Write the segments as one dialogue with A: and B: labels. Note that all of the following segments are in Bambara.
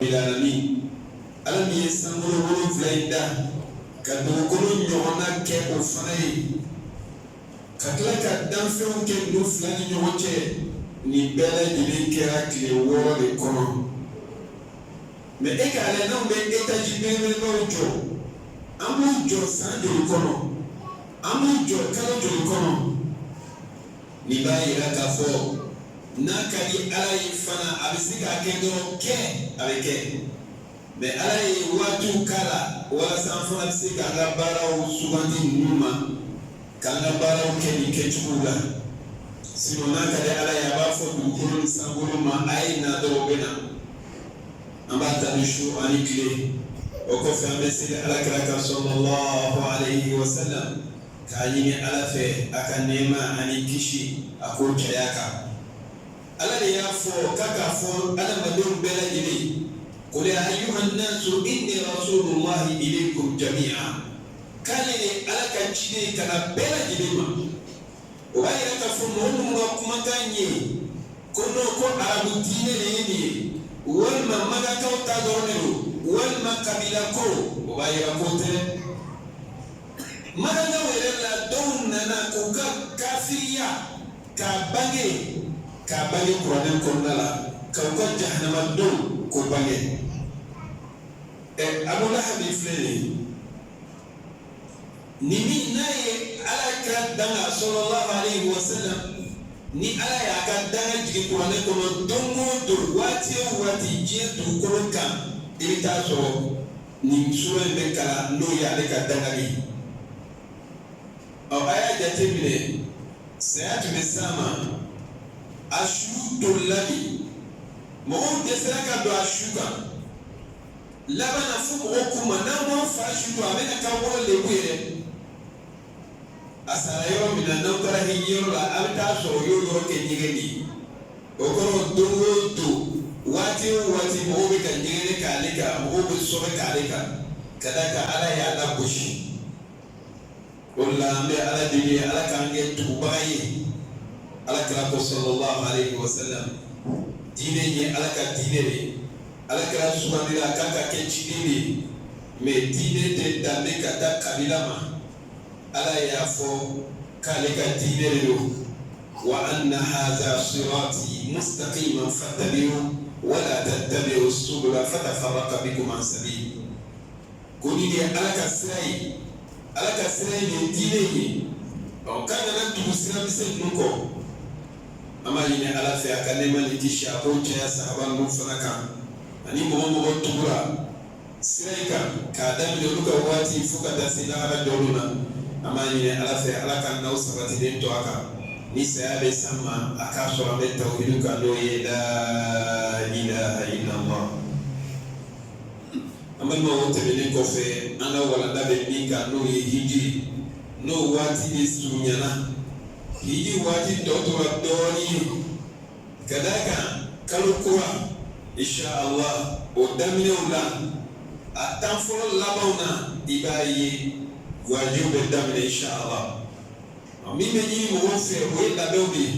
A: Alamin Ala min ye sankolo wolonfila in da ka dugukolo ɲɔgɔnna kɛ o fana ye ka tila ka danfɛnw kɛ ninnu fila ni ɲɔgɔn cɛ nin bɛɛ lajɛlen kɛra tile 6 de kɔnɔ. Mais e k'a lajɛ, n'anw bɛ étage belebelebaw jɔ, an b'u jɔ san joli kɔnɔ? An b'u jɔ kalo joli kɔnɔ? Nin b'a yira k'a fɔ n'a ka di Ala ye fana, a bɛ se k'a kɛ dɔrɔn kɛ, a bɛ kɛ. Mais Ala ye waatiw k'a la walasa an fana bɛ se k'an ka baaraw sugandi ninnu ma, k'an ka baaraw kɛ nin kɛcogo la. Sinon, n'a ka di Ala ye, a b'a fɔ dugukolo ni sankolo ma: "A ye na" dɔrɔn, bɛ na. An b'a tanu su ani tile. O kɔfɛ, an bɛ seli Ala kira kan, sallallahu alayhi wa sallam, k'a ɲini Ala fɛ a ka nɛɛma ani kisi a k'o caya kan. Ala de y'a fɔ k'a k'a fɔ adamadenw bɛɛ lajɛlen: qul ya ayyuhan nasu inni rasulullahi ilaykum jami'a. K'ale ye Ala ka ciden ka na bɛɛ lajɛlen ma. O b'a yira k'a fɔ mɔgɔ minnu ka kumakan ye ko n'o ko arabu diinɛ de ye nin ye, walima Makakaw ta dɔrɔn de don, walima kabila ko, o b'a yira k'o tɛ. Makakaw yɛrɛ la, dɔw nana k'u ka kafiriya k'a bange kuranɛ kɔnɔna la, k'u ka jahanama don k'o bange. Ɛ, Abu Lahabi filɛ nin ye, nin min n'a ye Ala ka danga, sallallahu alayhi wa sallam, ni Ala y'a ka danga jigin kuranɛ kɔnɔ don o don, waati o waati, diɲɛ dugukolo kan, i bɛ taa sɔrɔ nin sura in bɛ kalan, n'o ye ale ka dangali ye. Ɔ, a y'a jate minɛ, saya tun bɛ s'a ma, a su tolila de, mɔgɔw dɛsɛra ka don a su kan. Laban na, fo mɔgɔw k'u ma: "N'an m'aw fa su don, a bɛna k'aw bolo lebu ye dɛ." A sara yɔrɔ min na, n'aw taara hijiyɔrɔ la, a bɛ taa sɔrɔ u y'o yɔrɔ kɛ ɲɛgɛn de ye. O kɔrɔ, don o don, waati o waati, mɔgɔw bɛ ka ɲɛgɛnɛ k'ale kan, mɔgɔw bɛ sɔbɛ k'ale kan, ka d'a kan Ala y'a lagosi. O de la, an bɛ Ala deli, Ala k'an kɛ tugubaga ye Ala kira ko, sallallahu alayhi wa sallam. Diinɛ ye Ala ka diinɛ de ye. Ala kira sugandira k'a ka kɛ ciden de ye, mais diinɛ tɛ danbe ka taa kabila ma. Ala y'a fɔ k'ale ka diinɛ de don: wa anna hadha sirati mustaqiman fattabi'u wala tattabi'u subula fatafarraqa bikum an sabili. Ko nin de ye Ala ka sira ye, Ala ka sira ye nin diinɛ ye. Ɔ, k'an kana tugu sira misɛn ninnu kɔ. An b'a ɲini Ala fɛ a ka nɛɛma ni kisi a k'o caya sahaba ninnu fana kan, ani mɔgɔ mɔgɔ tugura sira in kan k'a daminɛ olu ka waati fo ka taa se lahara jɔli na. An b'a ɲini Ala fɛ, Ala ka n'aw sabatilen to a kan. Ni saya bɛ s'an ma, a k'a sɔrɔ an bɛ tawhidu kan, n'o ye la ilaha illallah. An balimaw, o tɛmɛnen kɔfɛ, an ka walanda bɛ min kan, n'o ye hiji, n'o waati de surunyana, hiji waati tɔ tora dɔɔnin, ka d'a kan kalo kura, insha Allah, o daminɛw la, a tan fɔlɔ labanw na, i b'a ye wajiw bɛ daminɛ, insha Allah. Min bɛ ɲini mɔgɔw fɛ, o ye labɛnw de ye.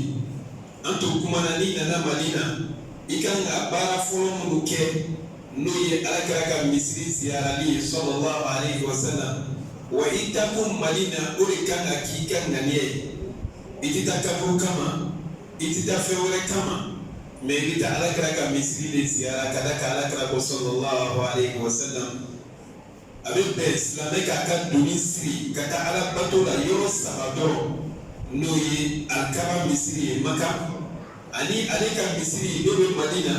A: An tun kumana, n'i nana Madina, i kan ka baara fɔlɔ minnu kɛ, n'o ye Ala kira ka misiri ziyarali ye, sallallahu alayhi wa sallam. Wa i taakun Madina, o de kan ka k'i ka ŋaniya ye. I tɛ taa kaburu kama, i tɛ taa fɛn wɛrɛ kama, mais i bɛ taa Ala kira ka misiri de ziyara, ka da kan Ala kira ko, sallallahu alayhi wa sallam, a bɛ bɛn silamɛ k'a ka doni siri ka taa Ala bato la yɔrɔ saba dɔrɔn, n'o ye Alikaba misiri ye Maka, ani ale ka misiri n'o bɛ Madina,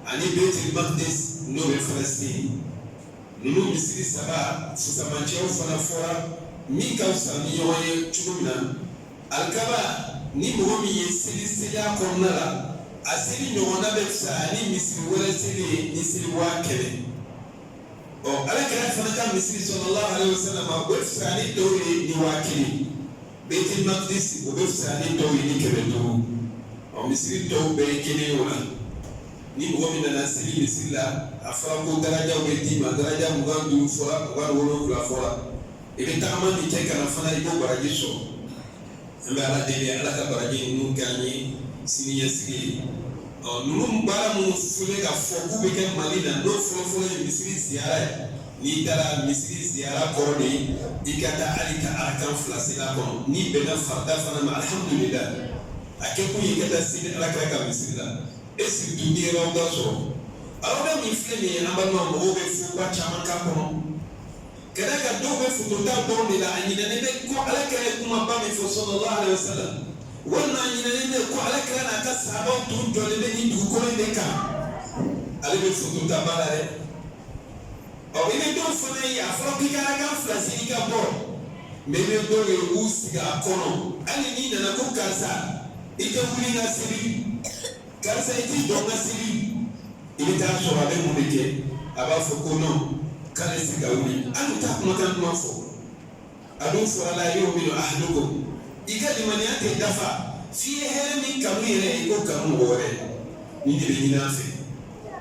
A: ani Baitul Maqdis n'o bɛ Palestine. Ninnu misiri saba fusamancɛw fana fɔra min ka fisa ni ɲɔgɔn ye cogo min na. Alikaba, ni mɔgɔ min ye seli seli a kɔnɔna la, a seli ɲɔgɔnna bɛ fisaya ni misiri wɛrɛ seli ye ni seli 100 000. Ɔ, Ala kira fana ka misiri, sallallahu alaihi wasallam, o bɛ fisaya ni tɔw ye ni 1000. Baitul Maqdis, o bɛ fisaya ni tɔw ye ni 500. Ɔ, misiri tɔw bɛɛ ye kelen ye o la. Ni mɔgɔ min nana seli misiri la, a fɔra ko darajaw bɛ d'i ma. Daraja 25 fɔra, 27 fɔra. I bɛ tagama min kɛ ka na fana, i b'o baraji sɔrɔ. An bɛ Ala deli, Ala ka baraji ninnu kɛ an ye sini ɲɛsigi ye. Ɔ ninnu baara minnu filɛ ka fɔ k'u bɛ kɛ Mali la, n'o fɔlɔfɔlɔ ye misiri ziyara ye. N'i taara misiri ziyara kɔrɔ de ye i ka taa hali ka arakan fila seli a kɔnɔ. N'i bɛnna farida fana ma, alihamudulila. A kɛ kun ye i ka taa seli Ala kira ka misiri la, et surtout n'i ye rawda sɔrɔ. Rawda min filɛ nin ye, an balima, mɔgɔw bɛ foba caman k'a kɔnɔ ka d'a kan dɔw bɛ foto ta dɔrɔn de la. A ɲinɛnen bɛ ko Ala kira ye kumaba min fɔ, sallallahu alaihi wasallam, walima a ɲinɛnen bɛ ko Ala kira n'a ka sahabaw tun jɔlen bɛ nin dugukolo in de kan. Ale bɛ foto ta ba la dɛ. Ɔ i bɛ dɔw fana ye, a fɔra k'i ka arakan fila seli ka bɔ, mais i bɛ dɔw ye, u b'u sigi a kɔnɔ. Hali n'i nana ko karisa, i tɛ wuli n ka seli, karisa, i t'i jɔ n ka seli, i bɛ taa sɔrɔ a bɛ mun de kɛ? A b'a fɔ ko non, k'ale se ka wuli. Hali u t'a kumakan duman fɔ. A dun fɔra la yu'minu ahadukum, i ka limaniya tɛ dafa f'i ye hɛrɛ min kanu yɛrɛ, i k'o kanu mɔgɔ wɛrɛ. Nin de bɛ ɲini an fɛ.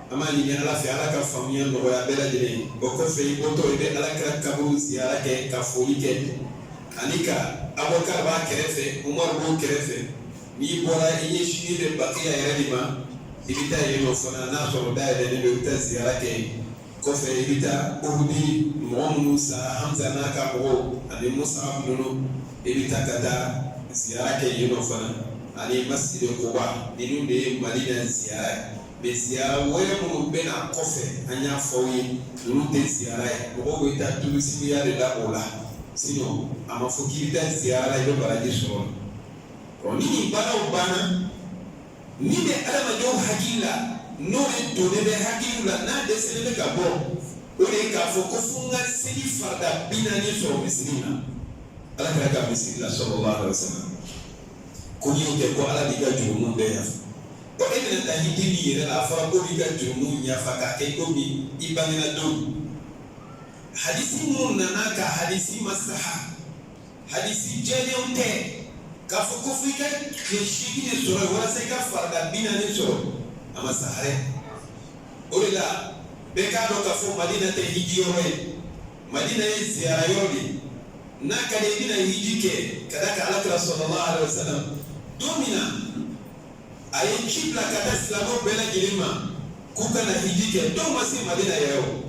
A: An b'a ɲini Ala fɛ, Ala ka faamuya nɔgɔya bɛɛ lajɛlen ye. O kɔfɛ, i bɔtɔ, i bɛ Ala kira kaburu ziyara kɛ ka foli kɛ, ani ka Abubakar b'a kɛrɛfɛ, Umaru b'o kɛrɛfɛ. N'i bɔra, i ɲɛsinnen bɛ Bakiya yɛrɛ de ma, i bɛ taa yen nɔ fana, n'a sɔrɔ dayɛlɛlen don, i bɛ taa ziyara kɛ yen. Kɔfɛ, i bɛ taa Uhudi mɔgɔ minnu sara, Hamza n'a ka mɔgɔw ani Musab ninnu, i bɛ taa ka taa ziyara kɛ yen nɔ fana, ani Masjid Quba. Ninnu de ye Madina ziyara ye. Mais ziyara wɛrɛ minnu bɛ na kɔfɛ, an y'a fɔ aw ye, ninnu tɛ ziyara ye. Mɔgɔw bɛ taa tourisme de la o la. Sinon a ma fɔ k'i bɛ taa ziyara la i bɛ baraji sɔrɔ. Ɔ ni nin baaraw banna, min bɛ adamadenw hakili la, n'o de donnen bɛ hakiliw la, n'a dɛsɛlen bɛ ka bɔ, o de ye k'a fɔ ko fo n ka seli farida 40 sɔrɔ misiri in na, Ala kira ka misiri la, sallallahu alaihi wasallam, ko n'i y'o kɛ, ko Ala b'i ka jurumu bɛɛ yafa. Ɔ e bɛna taa hiji min yɛrɛ la, a fɔra ko b'i ka jurumu yafa k'a kɛ komi i bangena don. Hadisi minnu nana ka hadisi ma saha, hadisi jɛlenw tɛ k'a fɔ ko fo i ka tile 8 de sɔrɔ yen walasa i ka farida 40 sɔrɔ. A ma saha dɛ. O de la, bɛɛ k'a dɔn k'a fɔ Madina tɛ hiji yɔrɔ ye. Madina ye ziyara yɔrɔ de ye. N'a ka di i bɛna hiji kɛ, ka d'a kan Ala kira sallallahu alaihi wasallam, don min na a ye ci bila ka taa silamɛw bɛɛ lajɛlen ma k'u ka na hiji kɛ, dɔw ma se Madina yɛrɛ. O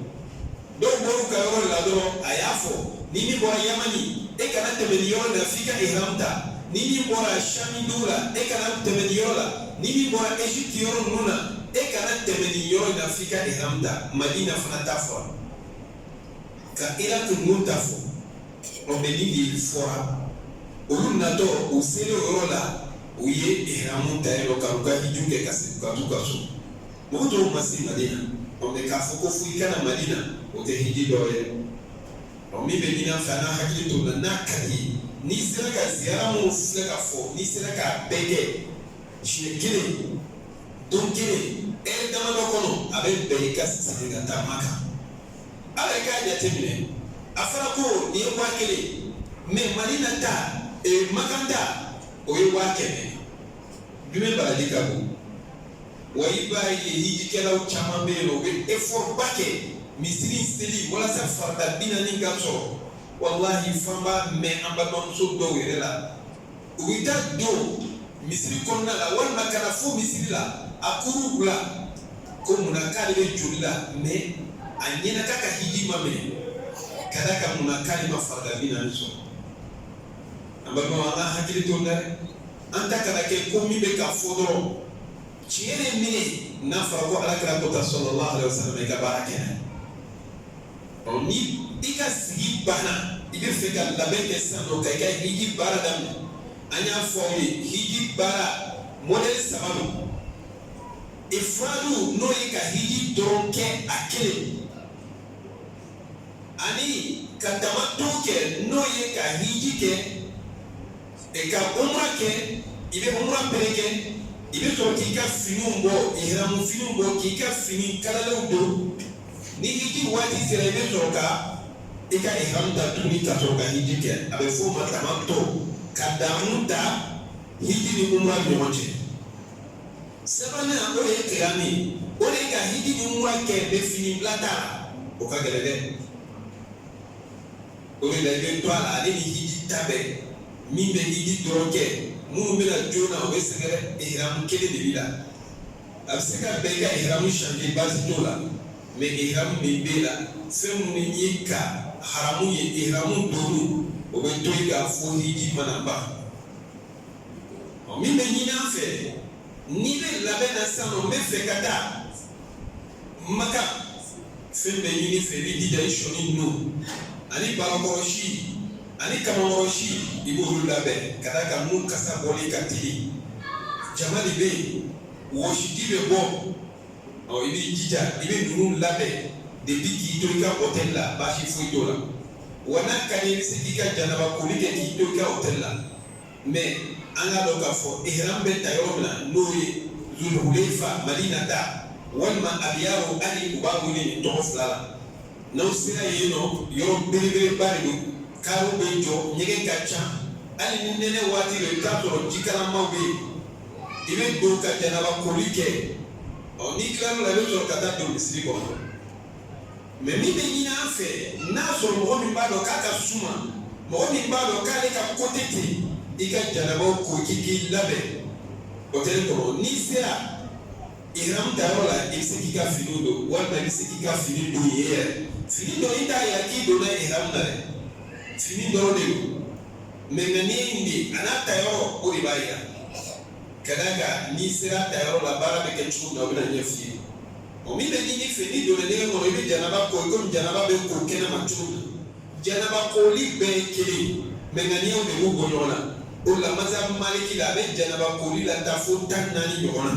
A: dɔw bɔr'u ka yɔrɔ la dɔrɔn, a y'a fɔ ni min bɔra Yamani, e kana tɛmɛ nin yɔrɔ la f'i ka ihram ta. Ni min bɔra Shami dugu la, e kana tɛmɛ nin yɔrɔ la. Ni min bɔra Egypte yɔrɔ ninnu na, e kana tɛmɛ nin yɔrɔ in na f'i ka ihram ta. Madina fana ta fɔra, ka Irak ninnu ta fɔ. Ɔ mais nin de fɔra, olu natɔ, u selen o yɔrɔ la, u ye ihramu ta yen nɔ ka u ka hiju kɛ ka segin ka t'u ka so. Mɔgɔ tɔw ma se Madina. Ɔ mais k'a fɔ ko fo i ka na Madina, o tɛ hiji dɔ ye. Ɔ min bɛ ɲini an fɛ, an ka hakili to la, n'a ka di ye, n'i sera ka ziyara minnu filɛ ka fɔ, n'i sera k'a bɛɛ kɛ siɲɛ kelen, don kelen, ɛri damadɔ kɔnɔ, a bɛ bɛn i ka segin ka taa Maka. Ala ye k'a jateminɛ, a fɔra ko nin ye 1000, mais Madina ta, Makan ta, o ye 100 000. Jumɛn baraji ka bon? Wa i b'a ye, hijikɛlaw caman bɛ yen nɔ, u bɛ effort ba kɛ misiri seli walasa farida 40 ka sɔrɔ. Walahi, f'an b'a mɛn an balimamuso dɔw yɛrɛ la, u bɛ taa don misiri kɔnɔna la walima ka na fo misiri la, a kuru bila ko munna k'ale bɛ joli la, mais a ɲɛna k'a ka hiji ma minɛ ka d'a kan munna k'ale ma farida 40 sɔrɔ. An balimaw, an ka hakili to dɛ, an ta kana kɛ ko min bɛ ka fɔ dɔrɔn. Tiɲɛ de minɛ, n'a fɔra ko Ala kira ko ta, sallallahu alaihi wasallam, i ka baara kɛ n'a ye. Ɔ ni i ka sigi banna, i bɛ fɛ ka labɛn kɛ sisan nɔ ka i ka hiji baara daminɛ. An y'a fɔ aw ye, hiji baara modèle saba don. Ifradu, n'o ye ka hiji dɔrɔn kɛ a kelen, ani ka tamattu kɛ, n'o ye ka hiji kɛ ka umra kɛ. I bɛ umra pere kɛ, i bɛ sɔrɔ k'i ka finiw bɔ, ihramu finiw bɔ, k'i ka fini kalalenw don. Ni hiji waati sera, i bɛ sɔrɔ ka i ka ihramu ta tuguni ka sɔrɔ ka hiji kɛ. A bɛ f'o ma tamattu, ka damu ta hiji ni umra ni ɲɔgɔn cɛ. Sabanan, o de ye kirani ye, o de ye ka hiji ni umra kɛ, bɛ fini bila t'a la. O ka gɛlɛn dɛ. O de la i bɛ to a la, ale ni hiji ta bɛɛ. Min bɛ hiji dɔrɔn kɛ, minnu bɛna joona, o bɛ sɛgɛn dɛ. Ihramu kelen de b'i la. A bɛ se ka bɛn i ka ihramu changer, baasi t'o la. Mais ihramu min b'e la, fɛn minnu ye ka haramu ye, ihramu donni, o bɛ to i kan fo hiji mana ban. Ɔ, min bɛ ɲini an fɛ, n'i bɛ labɛn na sisan nɔ, n bɛ fɛ ka taa Maka, fɛn bɛ ɲini fɛ, i b'i jija i sɔnin ninnu ani barakɔrɔsi ani kamankɔrɔsi, i b'olu labɛn, ka d'a kan n'u kasa bɔli ka teli, jama de bɛ yen, wɔsiji bɛ bɔ. Ɔ, i b'i jija, i bɛ ninnu labɛn depuis k'i to i ka hôtel la, baasi foyi t'o la. Wa n'a ka di i bɛ se k'i ka janaba koli kɛ k'i to i ka hôtel la. Mais an k'a dɔn k'a fɔ ihram bɛ ta yɔrɔ min na, n'o ye Zulhulefa Madina ta, walima Abiyaru Ali, u b'a wele nin tɔgɔ fila la. N'aw sera yen nɔ, yɔrɔ belebeleba de don, kariw bɛ jɔ, ɲɛgɛn ka ca. Hali ni nɛnɛ waati don, i bɛ taa sɔrɔ jikalanmaw bɛ yen. I bɛ don ka janaba koli kɛ. Ɔ, n'i tilal'o la, i bɛ sɔrɔ ka taa don misiri kɔnɔ. Mais min bɛ ɲini an fɛ, n'a sɔrɔ mɔgɔ min b'a dɔn k'a ka suma, mɔgɔ min b'a dɔn k'ale ka côté tɛ, i ka janabaw ko, k'i k'i labɛn hôtel kɔnɔ. N'i sera ihram tayɔrɔ la, i bɛ se k'i ka finiw don, walima i bɛ se k'i ka fini don yen yɛrɛ. Fini dɔ, i t'a yira k'i donna ihram na dɛ, fini dɔrɔn de don. Mais ŋaniya in de a n'a tayɔrɔ, o de b'a yira. Ka d'a kan n'i sera tayɔrɔ la, baara bɛ kɛ cogo min na, o bɛna ɲɛ f'i ye. O min bɛ ɲini fɛ, n'i donna ɲɛgɛn kɔnɔ, i bɛ janaba ko i komi janaba bɛ ko kɛnɛma cogo min na. Janaba koli bɛɛ ye kelen, mais ŋaniyaw de b'u bɔ ɲɔgɔn na. O la, mazhabu maliki la, a bɛ janaba koli la taa fo 14 ɲɔgɔn na.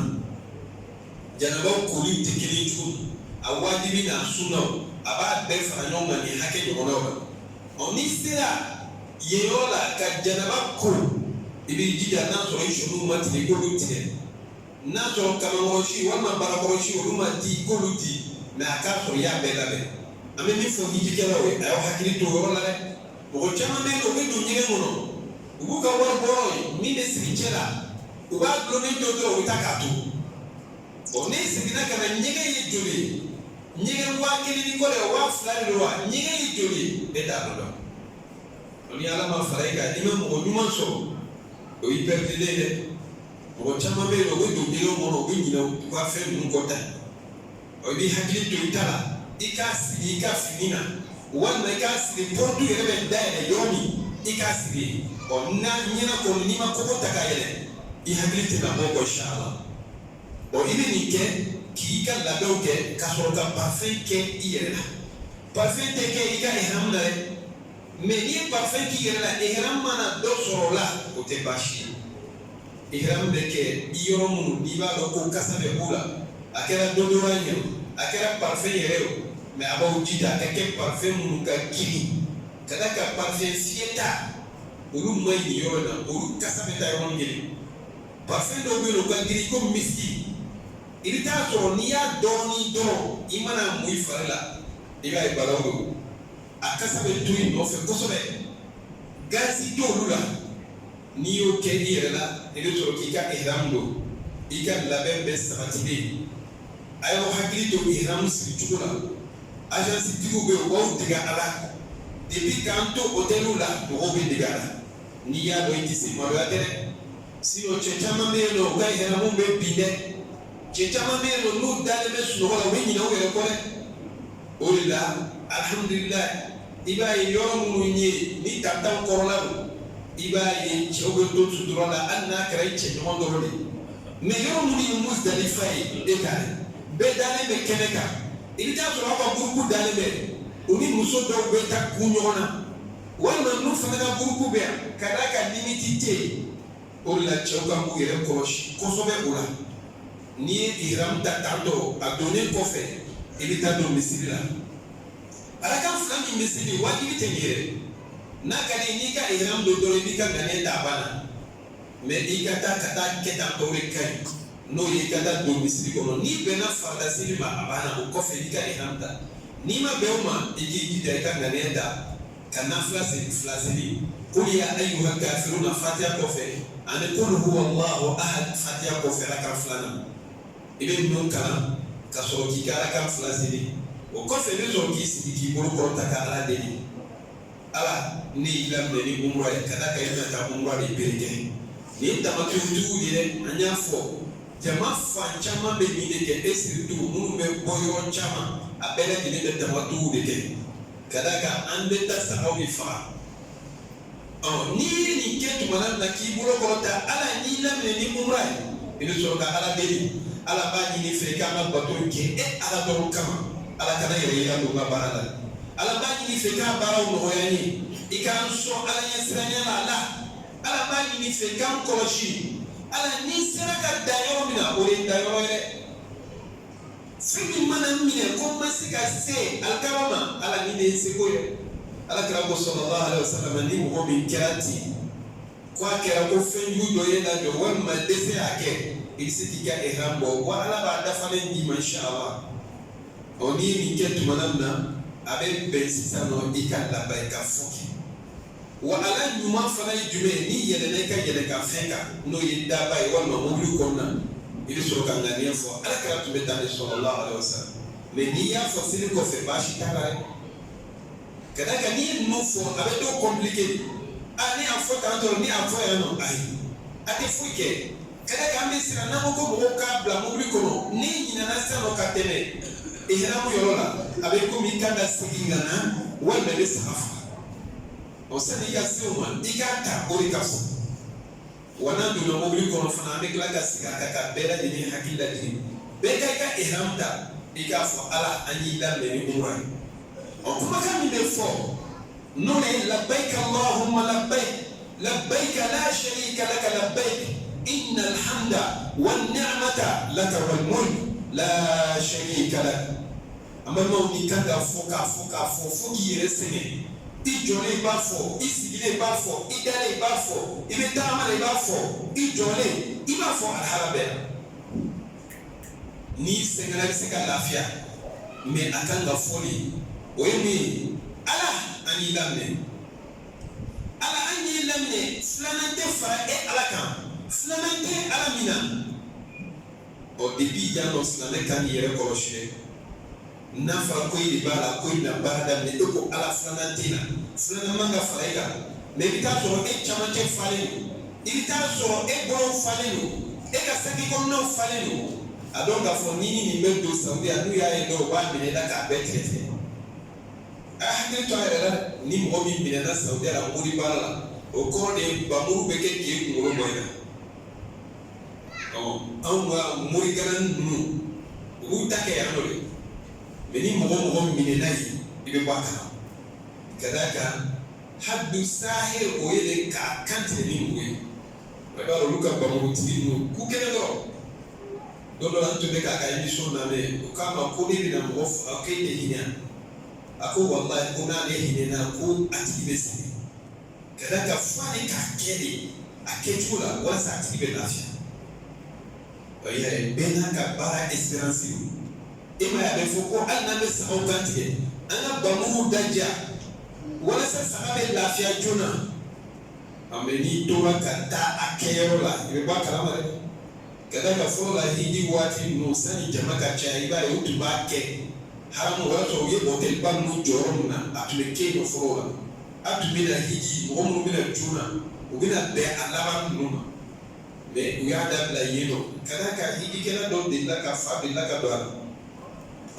A: Janabaw koli tɛ kelen ye cogo min, a wajibi n'a sunnaw, a b'a bɛɛ fara ɲɔgɔn kan nin hakɛ ɲɔgɔnnaw la. Ɔ, n'i sera yen yɔrɔ la ka janaba ko, i b'i jija, n'a sɔrɔ i sɔniw ma tigɛ, i k'olu tigɛ. N'a sɔrɔ kamankɔrɔsi walima barakɔrɔsi, olu ma di, i k'olu di. Mais a k'a sɔrɔ i y'a bɛɛ labɛn. An bɛ min fɔ hijikɛlaw ye, a y'aw hakili to o yɔrɔ la dɛ. Mɔgɔ caman bɛ yen nɔ, u bɛ don ɲɛgɛn kɔnɔ, u b'u ka wari bɔrɔ ye min bɛ siri cɛ la, u b'a dulonnen to dɔrɔn, u bɛ taa k'a to. Ɔ, n'e seginna ka na, ɲɛgɛn ye joli ye? Ɲɛgɛn 1000 ni kɔ de, 2000 de don wa? Ɲɛgɛn ye joli ye? E t'a dɔn. O ni Ala ma fara e kan, n'i ma mɔgɔ ɲuman sɔrɔ, o y'i pɛrɛdilen dɛ. Mɔgɔ caman bɛ yen nɔ, u bɛ don ɲɛgɛn kɔnɔ, u bɛ ɲinɛ u ka fɛn ninnu kɔ tan. Ɔ, i b'i hakili to i ta la, i k'a siri i ka fini na, walima i k'a siri porte yɛrɛ bɛ dayɛlɛ yɔrɔ min, i k'a siri yen. Ɔ, n'a ɲɛna kɔni, n'i ma kɔgɔ ta ka yɛlɛ, i hakili tɛna bɔ kɔ, inshallah. Ɔ, i bɛ nin kɛ k'i ka labɛnw kɛ, ka sɔrɔ ka parfum kɛ i yɛrɛ la. Parfum tɛ kɛ i ka ihram na dɛ, mais n'i ye parfum k'i yɛrɛ la, ihram mana dɔ sɔrɔ o la, o tɛ baasi ye. Ihram bɛ kɛ i yɔrɔ minnu n'i b'a dɔn ko kasa bɛ b'u la, a kɛra déodorant ye o, a kɛra parfum yɛrɛ o, mais a b'aw jija a ka kɛ parfum minnu ka girin, ka d'a kan parfum fiyɛta, olu man ɲi nin yɔrɔ in na, olu kasa bɛ taa yɔrɔnin kelen. Parfum dɔw bɛ yen nɔ, o ka girin ko miski. I bɛ taa sɔrɔ n'i y'a dɔɔnin dɔrɔn, i mana mun i fari la, i b'a ye balawu don, a kasa bɛ to i nɔfɛ kosɛbɛ, gazi t'olu la. N'i y'o kɛ i yɛrɛ la, i bɛ sɔrɔ k'i ka ihram don, i ka labɛn bɛɛ sabatilen. A y'aw hakili to ihram siri cogo la. Agence tigiw bɛ yen, u b'aw dege a la depuis k'an to hôteliw la, mɔgɔw bɛ dege a la. N'i y'a dɔn i tɛ se, maloya tɛ dɛ. Sinon cɛ caman bɛ yen nɔ, u ka ihramu bɛ bin dɛ. Cɛ caman bɛ yen nɔ, n'u dalen bɛ sunɔgɔ la, u bɛ ɲinɛ u yɛrɛ kɔ dɛ. O de la, alihamudulilayi, i b'a ye yɔrɔ minnu ye ni tantanw kɔrɔla don, i b'a ye cɛw bɛ to sutura la, hali n'a kɛra i cɛɲɔgɔn dɔrɔn de ye. Mais yɔrɔ minnu ye Musdalifa ye, e ta ye bɛɛ dalen bɛ kɛnɛ kan, i bɛ taa sɔrɔ aw ka groupe dalen bɛ, u ni muso dɔw bɛ taa kun ɲɔgɔn na, walima n'u fana ka groupe bɛ yan, ka d'a kan limite tɛ yen. O de la, cɛw kan k'u yɛrɛ kɔlɔsi kosɛbɛ o la. N'i ye ihram ta tantɔ, a donnen kɔfɛ, i bɛ taa don misiri la. Arakan fila min bɛ seli, wajibi tɛ nin yɛrɛ. N'a ka di n'i ka ihram don dɔrɔn, i b'i ka ŋaniya ta, a banna. Mais i ka taa ka taa kɛ tan tɔ, de ka ɲi, n'o ye i ka taa don misiri kɔnɔ. N'i bɛnna farida seli ma, a banna. O kɔfɛ, i ka ihram ta. N'i ma bɛn o ma, i k'i jija i ka ŋaniya ta ka nafila seli fila seli, qul ya ayyuhal kafiruna fatiha kɔfɛ, ani qul huwa allahu ahad fatiha kɔfɛ, rakan filanan. I bɛ ninnu kalan ka sɔrɔ k'i ka rakan fila seli. O kɔfɛ, i bɛ sɔrɔ k'i sigi k'i bolo kɔrɔta ka Ala deli. Ala, ne y'i laminɛ ni umura ye, ka d'a kan i bɛna taa umura de bere kɛ. Nin ye tamatigiw de ye dɛ. An y'a fɔ Jama fan caman bɛ nin de kɛ, et surtout minnu bɛ bɔ yɔrɔ caman, a bɛɛ lajɛlen bɛ tamatu de kɛ, ka d'a kan an bɛ taa sagaw de faga. Ɔ, n'i ye nin kɛ tuma min na k'i bolo kɔrɔta, Ala n'i laminɛ ni umra ye, i bɛ sɔrɔ ka Ala deli. Ala b'a ɲini fɛ k'an ka bato kɛ e Ala dɔrɔn kama. Ala kana yɛrɛ yira don n ka baara la. Ala b'a ɲini fɛ k'a baaraw nɔgɔya n ye, i k'an sɔn Ala ɲɛsiranya la. Ala, Ala b'a ɲini fɛ k'an kɔlɔsi. Ala, n'i sera ka dan yɔrɔ min na, o de ye dan yɔrɔ ye dɛ. Fɛn min mana n minɛ ko n ma se ka se alikaba ma, Ala, nin de ye n seko ye. Ala kira ko sallallahu alaihi wasallam, ni mɔgɔ min kɛra ten, ko a kɛra ko fɛn jugu dɔ ye lajɔ walima dɛsɛ y'a kɛ, i bɛ se k'i ka ihram bɔ, wa Ala b'a dafalen d'i ma, inshallah. Ɔ, n'i ye nin kɛ tuma min na, a bɛ bɛn sisan nɔ i ka labayika fɔ kɛ. Wa ala ɲuman fana ye jumɛn ye? N'i yɛlɛnna, i ka yɛlɛ ka fɛn kan, n'o ye daba ye walima mobili kɔnɔna, i bɛ sɔrɔ ka ŋaniya fɔ. Ala kira tun bɛ tan de, sallallahu alaihi wasallam. Mais n'i y'a fɔ seli kɔfɛ, baasi t'a la dɛ. Ka d'a kan n'i ye ninnu fɔ, a bɛ dɔw compliqué. A ne y'a fɔ tan dɔrɔn, ne y'a fɔ yan nɔ, ayi, a tɛ foyi kɛ. Ka d'a kan an bɛ siran n'an ko ko mɔgɔw k'a bila mobili kɔnɔ, n'i ɲinɛna sisan nɔ ka tɛmɛ ihramu yɔrɔ la, a bɛ komi i kan ka segin ka na walima i bɛ saga faga. Ɔ, sani i ka se o ma, i k'a ta, o de ka fisa. Wa n'an donna mobili kɔnɔ fana, an bɛ tila ka segin a kan ka bɛɛ lajɛlen hakili lajigin, bɛɛ ka i ka ihram ta, i k'a fɔ Ala, an y'i laminɛ ni umra ye. Ɔ, kumakan min bɛ fɔ, n'o ye labbaik allahumma labbaik, labbaik la sharika laka labbaik, inna alhamda wan ni'mata laka wal mulk la sharika lak. An balimaw, n'i kan ka fɔ, k'a fɔ, k'a fɔ fo k'i yɛrɛ sɛgɛn. I jɔlen, i b'a fɔ, i sigilen, i b'a fɔ, i dalen, i b'a fɔ, i bɛ tagama la, i b'a fɔ, i jɔlen, i b'a fɔ, alihala bɛɛ la. N'i sɛgɛnna, i bɛ se ka lafiya, mais a kan ka fɔli, o ye mun ye? Ala, an y'i laminɛ. Ala, an y'i laminɛ, filanan tɛ fara e Ala kan, filanan tɛ Ala min na. Ɔ, depuis yan nɔ, silamɛ kan k'i yɛrɛ kɔlɔsi dɛ. N'a fɔra ko e de b'a la, ko i bɛna baara daminɛ, e ko Ala, filanan tɛ na, filanan man ka fara e kan. Mais i bɛ taa sɔrɔ e camancɛ falen don, i bɛ taa sɔrɔ e bolow falen don, e ka saki kɔnɔnaw falen don. A dɔn k'a fɔ ni nin bɛ don Sawudiya, n'u y'a ye dɔrɔn, u b'a minɛ i la k'a bɛɛ tigɛ tigɛ. A y'a hakili to a yɛrɛ la dɛ. Ni mɔgɔ min minɛna Sawudiya la mori baara la, o kɔrɔ de ye bamuru bɛ kɛ k'e kunkolo bɔ i la. Ɔ, anw ka morigala ninnu, u b'u ta kɛ yan nɔ de. Mais ni mɔgɔ mɔgɔ minɛna yen, i bɛ bɔ a kalama. Ka d'a kan hadu sahir, o ye de k'a kan tigɛ ni mugu ye. I b'a dɔn, olu ka bamurutigi ninnu k'u kɛnɛ dɔrɔn. Don dɔ la, n tun bɛ k'a ka émission lamɛn, o k'a ma ko ne bɛna mɔgɔ faga, k'e tɛ hinɛ. A ko walayi, ko n'ale hinɛna, ko a tigi bɛ sɛgɛn. Ka d'a kan f'ale k'a kɛ de a kɛcogo la walasa a tigi bɛ lafiya. Ɔ, i y'a ye, bɛɛ n'a ka baara expérience don. E ma ye, a bɛ fɔ ko hali n'an bɛ sagaw kan tigɛ, an ka bamuruw daja walasa saga bɛ lafiya joona. Mais n'i tora ka taa a kɛyɔrɔ la, i bɛ bɔ a kalama dɛ. Ka d'a kan fɔlɔ la, hiji waati ninnu, sani jama ka caya, i b'a ye u tun b'a kɛ haramu. O y'a sɔrɔ u ye hôtelba ninnu jɔ yɔrɔ min na, a tun bɛ kɛ yen nɔ fɔlɔ la. A tun bɛ na hiji, mɔgɔ minnu bɛna joona, u bɛna bɛn a laban ninnu ma. Mais u y'a dabila yen nɔ, ka d'a kan hijikɛla dɔw delila ka fa delila ka don a la.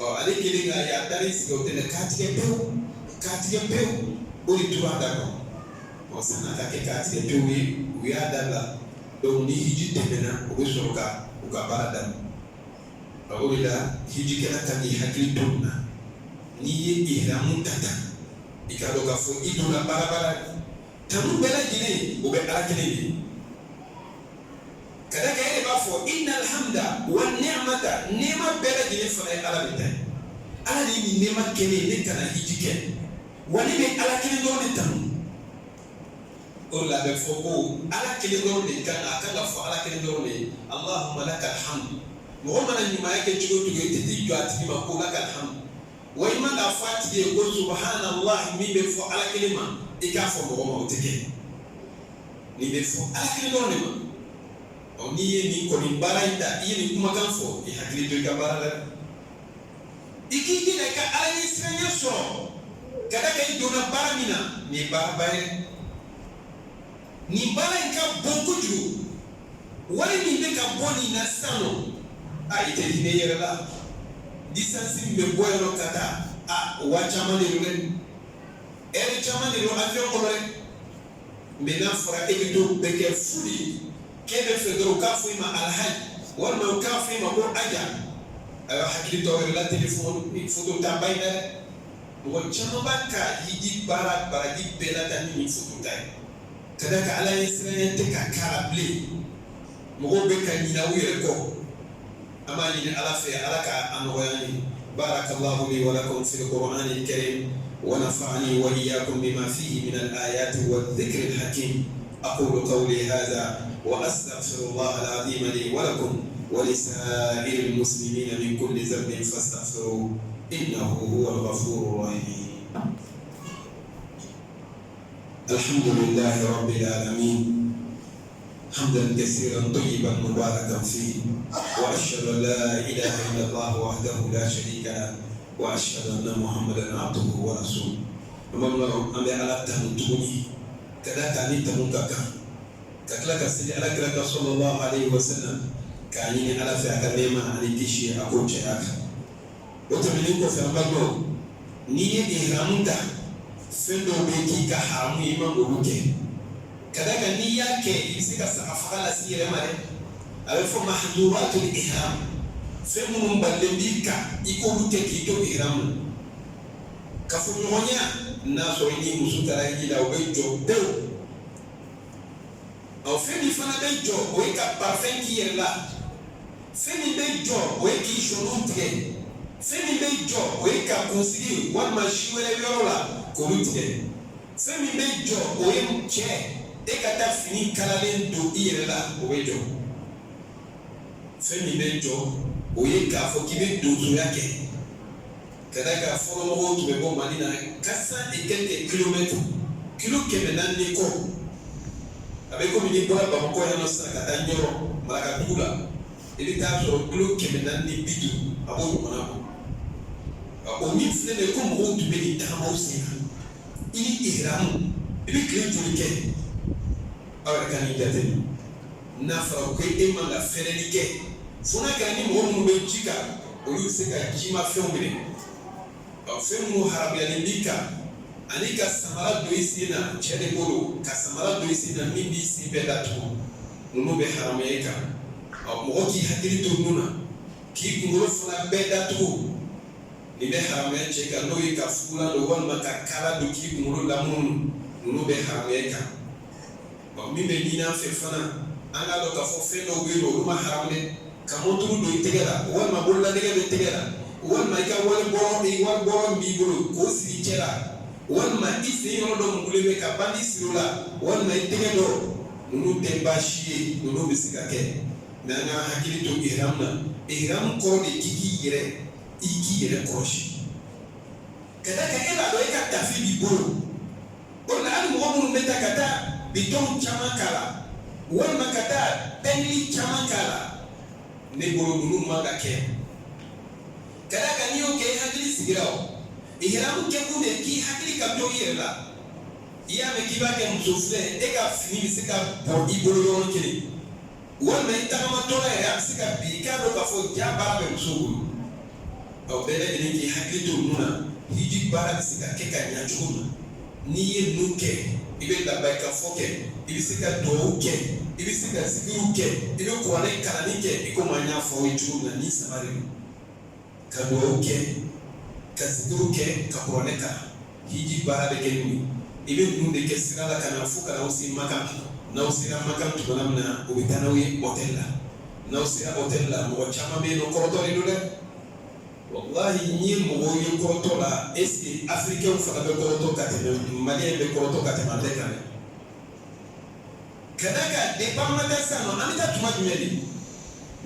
A: Ɔ, ale kelen k'a ye, a taara i sigi hôtel la k'a tigɛ pewu, k'a tigɛ pewu, o de tora a da kɔnɔ. Ɔ, sanni a ka kɛ k'a tigɛ pewu ye, u y'a dabila. Donc ni hiji tɛmɛna, u bɛ sɔrɔ ka u ka baara daminɛ. O de la, hijikɛla kan k'i hakili to nin na. N'i ye ihramu ta tan, i k'a dɔn k'a fɔ i donna baara baara tanu bɛɛ lajɛlen, o bɛ Ala kelen de ye. Ka d'a kan e de b'a fɔ inna alhamda wa ni'mata, nɛɛma bɛɛ lajɛlen fana ye Ala de ta ye. Ala de ye nin nɛɛma kɛ ne ye, ne kana hiji kɛ, wa ne bɛ Ala kelen dɔrɔn de tanu. O de la, a bɛ fɔ ko Ala kelen dɔrɔn de kan, a kan ka fɔ Ala kelen dɔrɔn de ye allahumma laka alhamdu. Mɔgɔ mana ɲumanya kɛ cogo o cogo, i tɛ t'i jɔ a tigi ma ko laka alhamdu. Wa i man k'a fɔ a tigi ye ko subhanallah min bɛ fɔ Ala kelen ma, i k'a fɔ mɔgɔ ma, o tɛ kɛ. Nin bɛ fɔ Ala kelen dɔrɔn de ma. Ɔ, n'i ye nin kɔni baara in ta, i ye nin kumakan fɔ, i hakili to i ka baara la dɛ. I k'i jija i ka Ala ɲɛsiranya sɔrɔ, ka d'a kan i donna baara min na, nin ye baaraba ye. Nin baara in ka bon kojugu. Wari min bɛ ka bɔ nin na sisan nɔ, a i tɛ hinɛ i yɛrɛ la. Distance min bɛ bɔ yan nɔ ka taa, a waa caman de don dɛ, heure caman de don avion kɔnɔ dɛ. Mais n'a fɔra e bɛ t'o bɛɛ kɛ fu de ye, k'e bɛ fɛ dɔrɔn u k'a fɔ i ma alhaji walima u k'a fɔ i ma ko aja. Ayiwa, hakili t'aw yɛrɛ la telefɔni foto ta ba in na dɛ. Mɔgɔ caman b'a ka hiji baara baraji bɛɛ lataa ni nin foto ta ye, ka d'a kan ala ye siranya tɛ ka k'a la bilen. Mɔgɔw bɛ ka ɲinɛ u yɛrɛ kɔ. An b'a ɲini ala fɛ, ala ka a nɔgɔya an ye. Barakallahu li wa lakum fil qur'anil karim wa nafa'ani wa iyyakum bima fihi min al ayati wa dhikril hakim. Aqulu qawli hadha wa astaghfirullah al azim li wa lakum wa lisa'iril muslimina min kulli dhanbin fastaghfiruhu innahu huwal ghafurur rahim. Alhamdulillahi rabbil alamin حمدا كثيرا طيبا مباركا فيه، واشهد ان لا اله الا الله وحده لا شريك له، واشهد ان محمدا عبده ورسوله. An balimaw, an bɛ ala tanu tuguni ka d'a kan ni tanu ka kan, ka tila ka seli ala kira kan sallallahu alaihi wasallam, k'a ɲini ala fɛ a ka nɛɛma ani kisi a k'o caya kan. O tɛmɛnen kɔfɛ, an balimaw, n'i ye ihramu ta, fɛn dɔw bɛ k'i ka haramu ye, i man k'olu kɛ, ka d'a kan n'i y'a kɛ, i bɛ se ka saga faga lase i yɛrɛ ma dɛ. A bɛ fɔ mahduratul ihram, fɛn minnu balilen b'i kan i k'olu kɛ k'i to ihram na. Kafoɲɔgɔnya, n'a sɔrɔ i ni muso taara hiji la, o bɛ jɔ pewu. Ɔ, fɛn min fana bɛ jɔ, o ye ka parfum k'i yɛrɛ la. Fɛn min bɛ jɔ, o ye k'i sɔniw tigɛ. Fɛn min bɛ jɔ, o ye ka kunsigi walima si wɛrɛ yɔrɔ la k'olu tigɛ. Fɛn min bɛ jɔ, o ye cɛ e ka taa fini kalalen don i yɛrɛ la, o bɛ jɔ. Fɛn min bɛ jɔ, o ye k'a fɔ k'i bɛ donsoya kɛ, ka d'a kan fɔlɔ mɔgɔw tun bɛ bɔ Mali la 400 et quelques kilomètres, kilo 400 ni kɔ. A bɛ komi n'i bɔra Bamakɔ yan nɔ sisan ka taa Ɲɔrɔ Marakadugu la, i bɛ taa sɔrɔ kilo 450, a b'o ɲɔgɔnna bɔ. O min filɛ nin ye ko mɔgɔw tun bɛ nin tagamaw sen kan, i ni ihramu, i bɛ tile joli kɛ? Aw yɛrɛ ka nin jateminɛ. N'a fɔra ko e man ka fɛrɛli kɛ, fo n'a kɛra ni mɔgɔ minnu bɛ ji kan, olu bɛ se ka jimafɛnw minɛ. Ɔ, fɛn minnu haramuyalen b'i kan, ani ka samara don i sen na, cɛ de ko don, ka samara don i sen na min b'i sen bɛɛ datugu, ninnu bɛ haramuya i kan. Ɔ, mɔgɔ k'i hakili to ninnu na, k'i kunkolo fana bɛɛ datugu, nin bɛ haramuya cɛ kan, n'o ye ka fugulan don walima ka kala don k'i kunkolo lamunumunu, ninnu bɛ haramuya i kan. Ɔ, min bɛ ɲini an fɛ fana, an k'a dɔn k'a fɔ fɛn dɔw bɛ yen nɔ, olu ma haramu dɛ. Ka monturu don i tɛgɛ la, walima bololanɛgɛ bɛ tɛgɛ la, walima i ka wari bɔrɔ, i wari bɔrɔ min b'i bolo k'o siri i cɛ la, walima i sen yɔrɔ dɔ mugulen bɛ ka bandi siri o la, walima i tɛgɛ dɔ, ninnu tɛ baasi ye, ninnu bɛ se ka kɛ. Mais an k'an hakili to ihram na. Ihram kɔrɔ de k'i k'i yɛrɛ kɔlɔsi, ka d'a kan e b'a dɔn e ka tafe b'i bolo. O de la, hali mɔgɔ minnu bɛ taa ka taa bitɔnw caman k'a la, walima ka taa pɛngili caman k'a la, ne bolo ninnu man ka kɛ, ka d'a kan n'i y'o kɛ, i hakili sigira. O ihramu kɛkun de k'i hakili ka to i yɛrɛ la. I y'a mɛn k'i b'a kɛ muso filɛ, e ka fini bɛ se ka bɔ i bolo yɔrɔ kelen, walima i tagamatɔla yɛrɛ, a bɛ se ka bin. I k'a dɔn k'a fɔ ja baara bɛ muso bolo. Ɔ, bɛɛ lajɛlen k'i hakili to ninnu na, hiji baara bɛ se ka kɛ ka ɲa cogo min na. N'i ye ninnu kɛ, i bɛ labayika fɔ kɛ, i bɛ se ka duwawu kɛ, i bɛ se ka zikiriw kɛ, i bɛ kuranɛ kalanni kɛ, i komi an y'a fɔ aw ye cogo min na. Nin saba de don: ka duwawu kɛ, ka zikiriw kɛ, ka kuranɛ kalan. Hiji baara bɛ kɛ nin ye. I bɛ ninnu de kɛ sira la ka na fo ka n'aw se Makan. N'aw sera Makan tuma min na, u bɛ taa n'aw ye hôtel la. N'aw sera hôtel la, mɔgɔ caman bɛ yen nɔ, kɔrɔtɔ de don dɛ. Walahi, n'i ye mɔgɔw ye kɔrɔtɔ la, est ce que africain fana bɛ kɔrɔtɔ ka tɛmɛ malien bɛ kɔrɔtɔ ka tɛmɛ an bɛɛ kan dɛ? Ka d'a kan depuis an ma taa sisan nɔ, an bɛ taa tuma jumɛn de?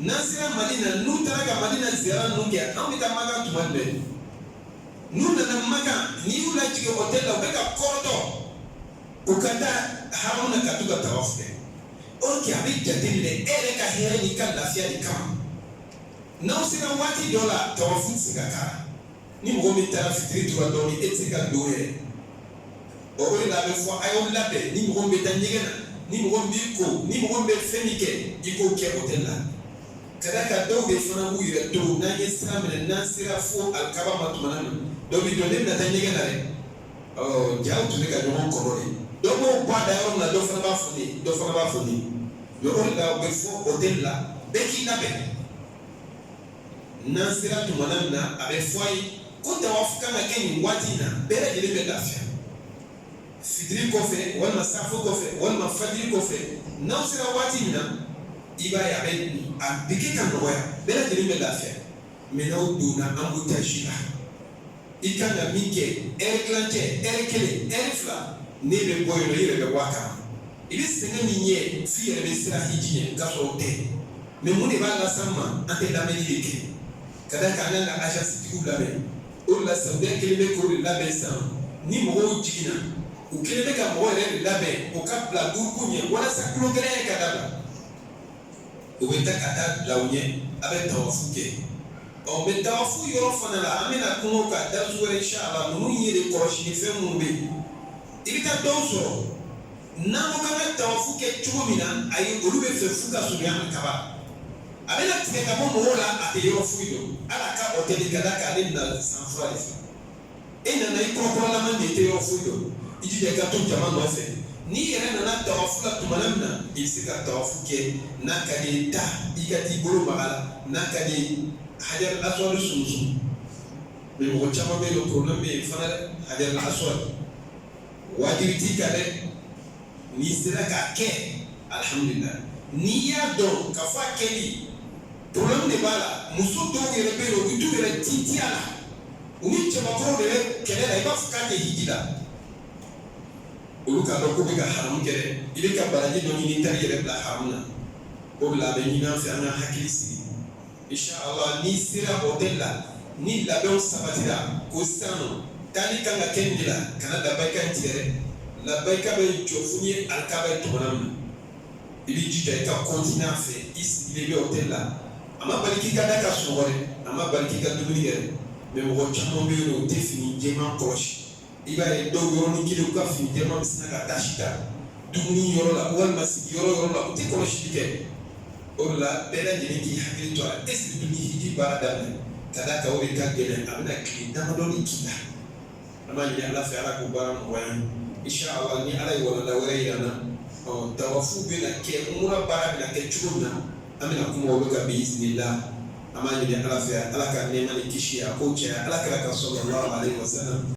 A: N'an sera Mali na, n'u taara ka Mali na ziyara ninnu kɛ, an bɛ taa Makan tuma jumɛn? N'u nana Makan, n'i y'u lajigin hôtel la, u bɛ ka kɔrɔtɔ u ka taa haramu na ka t'u ka tawafu kɛ. Or que a bɛ jateminɛ e yɛrɛ ka hɛrɛ n'i ka lafiya de kama. N'aw sera waati dɔ la, tawafu tɛ se ka k'a la. Ni mɔgɔ min taara fitiri tura dɔɔnin, e tɛ se ka don yɛrɛ. O de la a bɛ fɔ a y'aw labɛn. Ni mɔgɔ min bɛ taa ɲɛgɛn na, Ni mɔgɔ min b'i ko, ni mɔgɔ min bɛ fɛn min kɛ, i k'o kɛ hôtel la. Ka d'a kan dɔw de fana b'u yɛrɛ to, n'an ye sira minɛ, n'an sera fo alikaba ma tuma min na, dɔ b'i jɔ, ne bɛna taa ɲɛgɛn na dɛ. Ɔ jaw tun bɛ ka ɲɔgɔn kɔrɔ de. Dɔ b'o bɔ a da yɔrɔ min na, dɔ fana b'a fɔ ne, dɔ fana b'a fɔ ne. Mais o de la u bɛ fɔ hôtel la, bɛɛ k'i labɛn. N'an sera tuma min na, a bɛ fɔ a ye ko tawafu kan ka kɛ nin waati in na, bɛɛ lajɛlen bɛ lafiya. Fitiri kɔfɛ, walima safo kɔfɛ, walima fajiri kɔfɛ, n'aw sera waati min na, i b'a ye a bɛ kɛ ka nɔgɔya, bɛɛ lajɛlen bɛ lafiya. Mais n'aw donna embouteillage la, i kan ka min kɛ ɛri tilancɛ, ɛri kelen, ɛri fila, n'e bɛ bɔ yen nɔ, i yɛrɛ bɛ bɔ a kalama. I bɛ sɛgɛn min ye, f'i yɛrɛ bɛ siran hiji ɲɛ, k'a sɔrɔ o tɛ. Mais mun de b'a las'an ma? An tɛ lamɛnni de kɛ, ka d'a kan an kan ka agence tigiw labɛn. O de la Saudiya kelen bɛ k'o de labɛn sisan. Ni mɔgɔw jiginna, u kelen bɛ ka mɔgɔ yɛrɛ de labɛn o ka bila groupe ɲɛ walasa tulogɛlɛya ka dabila. U bɛ taa ka taa bila u ɲɛ, a bɛ tawafu kɛ. Ɔ mais tawafu yɔrɔ fana la, an bɛna kuma o kan darisu wɛrɛ, inshallah. Ninnu ye de kɔlɔsi ni fɛn minnu bɛ yen, i bɛ taa dɔw sɔrɔ, n'an ko k'an ka tawafu kɛ cogo min na, ayi, olu bɛ fɛ f'u ka surunya kaba. A bɛna tigɛ ka bɔ mɔgɔw la, a tɛ yɔrɔ foyi dɔn, hali a ka hôtel, ka d'a kan ale bɛna san fura de fɛ. E nana i kɔrɔkɔrɔlama de, i tɛ yɔrɔ foyi dɔn. I jija i ka to jama nɔfɛ. N'i yɛrɛ nana tawafu la tuma min na, i bɛ se ka tawafu kɛ. N'a ka di ye, taa i ka t'i bolo maga la. N'a ka di ye, hajar aswad sunsun. Mais mɔgɔ caman bɛ yen nɔ, problème bɛ yen fana dɛ. Hajar aswad, wajibi t'i kan dɛ. N'i sera k'a kɛ, alhamdulilah. N'i y'a dɔn k'a fɔ a kɛli problème de b'a la, muso dɔw yɛrɛ bɛ yen nɔ, u bɛ t'u yɛrɛ tintin a la, u ni cɛbakɔrɔw de bɛ kɛlɛ la, i b'a fɔ k'a tɛ hiji la. Olu k'a dɔn ko bɛ ka haramu kɛ dɛ. I bɛ ka baraji dɔ ɲini, i taara i yɛrɛ bila haramu na. O de la a bɛ ɲini an fɛ an ka hakili sigi. Inshallah, n'i sera hôtel la, ni labɛnw sabatira ko sisan nɔ taali kan ka kɛ nin de la, kana labayika in tigɛ dɛ. Labayika bɛ jɔ fo n'i ye alikaba ye tuma min na. I b'i jija i ka continuer a fɛ. I sigilen bɛ hôtel la, a ma bali k'i ka da ka sunɔgɔ dɛ, a ma bali k'i ka dumuni kɛ dɛ. Mais mɔgɔ caman bɛ yen nɔ, u tɛ fini jɛman kɔlɔsi. I b'a ye dɔw yɔrɔnin kelen, u ka fini jɛman bɛ sin ka tache ta dumuni yɔrɔ la, walima sigiyɔrɔ yɔrɔ la, u tɛ kɔlɔsili kɛ. O de la bɛɛ lajɛlen k'i hakili to a la, e surtout ni hiji baara daminɛ, ka d'a kan o de ka gɛlɛn, a bɛna tile damadɔni k'i la. An b'a ɲini Ala fɛ, Ala k'o baara nɔgɔya an ye. Inshallah, ni Ala ye walanda wɛrɛ yira an na, ɔ tawafu bɛna kɛ, umura baara bɛna kɛ cogo min na, an bɛna kuma olu kan bi iznillah. An b'a ɲini Ala fɛ, Ala ka nɛɛma ni kisi a k'o caya Ala kira kan, sallallahu alaihi wasallam.